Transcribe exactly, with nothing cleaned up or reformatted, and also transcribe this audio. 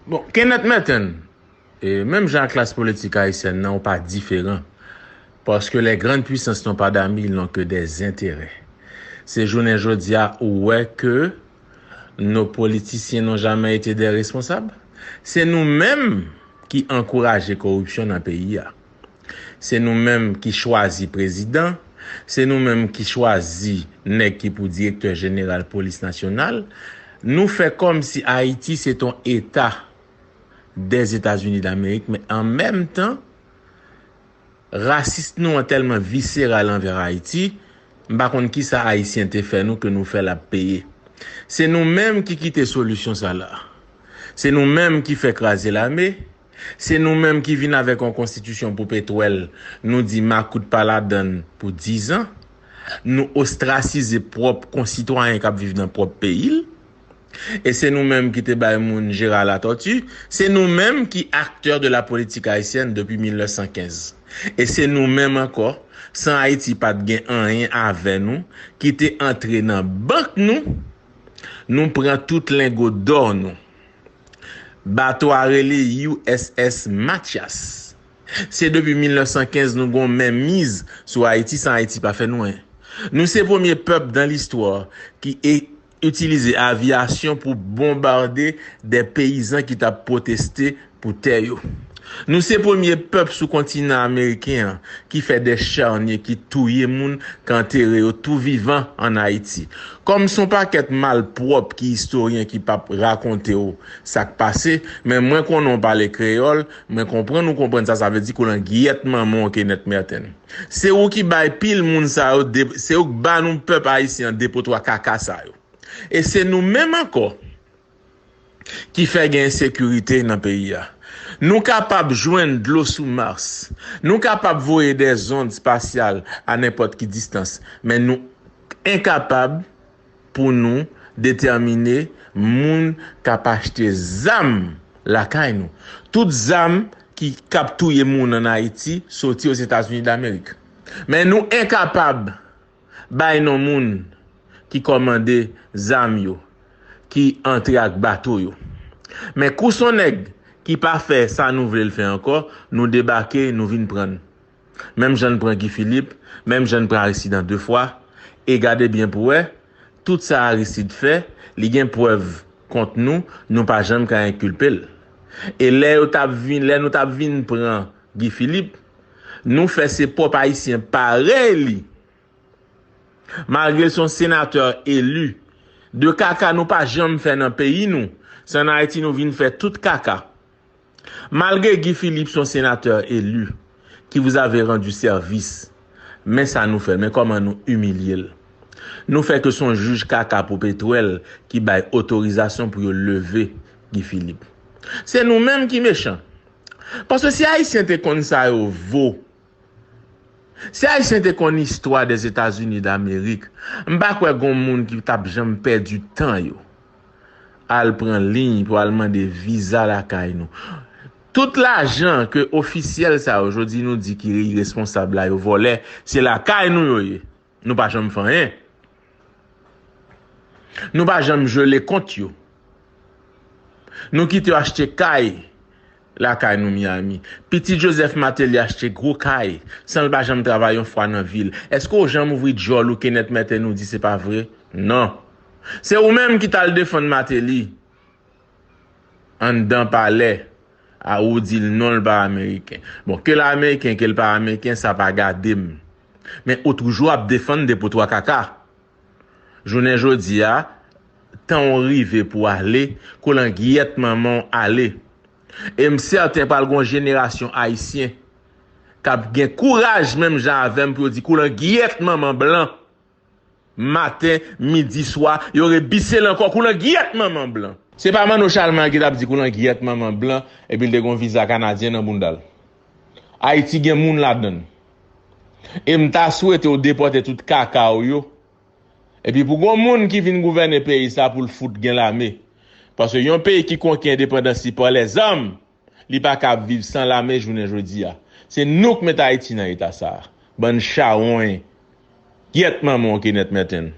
Bon, Kenneth Merten, e menm jan ak klas politik ayisyèn nan, ou pa diferan. Parce que les grandes puissances n'ont pas d'amis, ils n'ont que des intérêts. Se jounen jodi a ou wè ke nos politiciens n'ont jamais été des responsables. Se nou menm ki ankouraje koripsyon nan peyi a. Se nou menm ki chwazi prezidan. Se nou menm ki chwazi nèg ki pou direktè jeneral polis nasyonal. Nou fè kòmsi Ayiti se t on eta dèzetazini damerik, men an menm tan, rasis nou an tèlman viseral anvè Ayiti, m pa konn kisa Ayisyen te fè nou ke nou fè l ap peye. Se nou menm ki kite solisyon sa la. Se nou menm ki fè kraze lame. Se nou menm ki vin avèk yon konstitisyon pou petwèl. Nou di makout pa ladann pou dizan. Nou ostrasize pwòp konsitwayen k ap viv nan pwòp peyi l. E se nou menm ki te bay moun Gérard Latortue. Se nou menm ki acteur de la politique haïtienne depuis mil nèf san kenz. E se nou menm ankò, san Ayiti pa t gen anyen avè nou, ki te antre nan bank nou, nou pran tout lengo dò nou. Bato a rele U S S Mathias. Se depi mil nèf san kenz nou gon menm miz sou Ayiti san Ayiti pa fè nou anyen. Nou se premye pèp dan listwa ki e itilize avyasyon pou bonbade de peyizan ki t ap pwoteste pou tè yo. Nou se premye pèp sou kontinan ameriken an ki fè de charnye ki touye moun, k antere yo tou vivan ann Ayiti. Kòm s on pakèt malpwòp ki istoryen ki p ap rakonte w sa k pase, men mwen konnen w pale kreyòl, mwen konprann ou konprann sa sa vle di, koulangyèt manman w Kenneth Merten. Se ou ki bay pil moun sa yo, de- se ou k ba nou pèp ayisyen an depotwa kaka sa yo. E se nou menm ankò ki fè gen ensekirite nan peyi a. Nou kapab jwenn dlo sou Mars. Nou kapab voye de zond espasyal a nenpòt ki distans. Men nou enkapab pou nou detèmine moun k ap achte zam lakay nou. Tout zam ki k ap touye moun ann Ayiti soti Ozetazini Damerik. Men nou enkapab bay non moun ki kòmande zam yo, ki antre ak bato yo. Men kou s on nèg ki pa fè sa nou vle l fè ankò, nou debake, nou vin pran n. Menm jan n pran Guy Philippe, menm jan n pran Aristide an de fwa, e gade byen pou wè, tout sa Aristide fè, li gen prèv kont nou, nou pa janm ka enkilpe l. E lè yo t ap vin, lè nou t ap vin pran Guy Philippe, nou fè se pwòp Ayisyen parèy li. Malgre l s on senatè eli, de kaka nou pa janm fè nan peyi nou, se ann Ayiti nou vin fè tout kaka. Malgre Guy Philippe s on senatè eli, ki vous avez rendu service, men sa nou fè l, men kòman nou imilye l. Nou fè ke s on jij kaka pou petwèl ki bay otorizasyon pou yo leve Guy Philippe. Se nou menm ki mechan. Paske si Ayisyen te konn sa yo vo, si Ayisyen te konn istwa dèzetazini damerik, m pa kwè gon moun ki t ap janm pèdi tan yo al pran liy pou al mande viza lakay nou. Tout lajan ke ofisyèl sa yo jodi nou di ki iresponsab la yo vòlè, se lakay nou yo ye. Nou pa janm fè anyen. Nou pa janm jele kont yo. Nou kite yo achte kay lakay nou Miami. Pitit Joseph Martelly achte gwo kay san l pa janm travay yon fwa nan vi l. Èske w janm ouvri djòl ou Kenneth Merten ou di se pa vre? Non. Se ou menm ki t al defann Martelly anndan palè a ou di l non l pa ameriken. Bon, ke l ameriken, ke l pa ameriken, sa pa gade m. Men ou toujou ap defann depotwa kaka. Jounen jodi a, tan w rive pou w ale, koulangyèt manman w ale. E m sèten pral gon jenerasyon ayisyen k ap gen kouraj menm jan avè m pou yo di koulangyèt manman blan. Maten, midi, swa, yo rebise l ankò koulangyèt manman blan. Se pa Manno Chalmay ki t ap di koulangyèt manman blan epi l te gon viza kanadyen nan bounda l. Ayiti gen moun ladan l. E m ta swete w depòte tout kaka w yo. Epi pou gon moun ki vin gouvène peyi sa pou l fout gen lame. Paske yon peyi ki konki endepandans li pa lèzam, li pa ka ap viv san lame jounen jodi a. Se nou k met Ayiti nan eta sa a. Bann chawony. Gyèt manman w Kenneth Merten.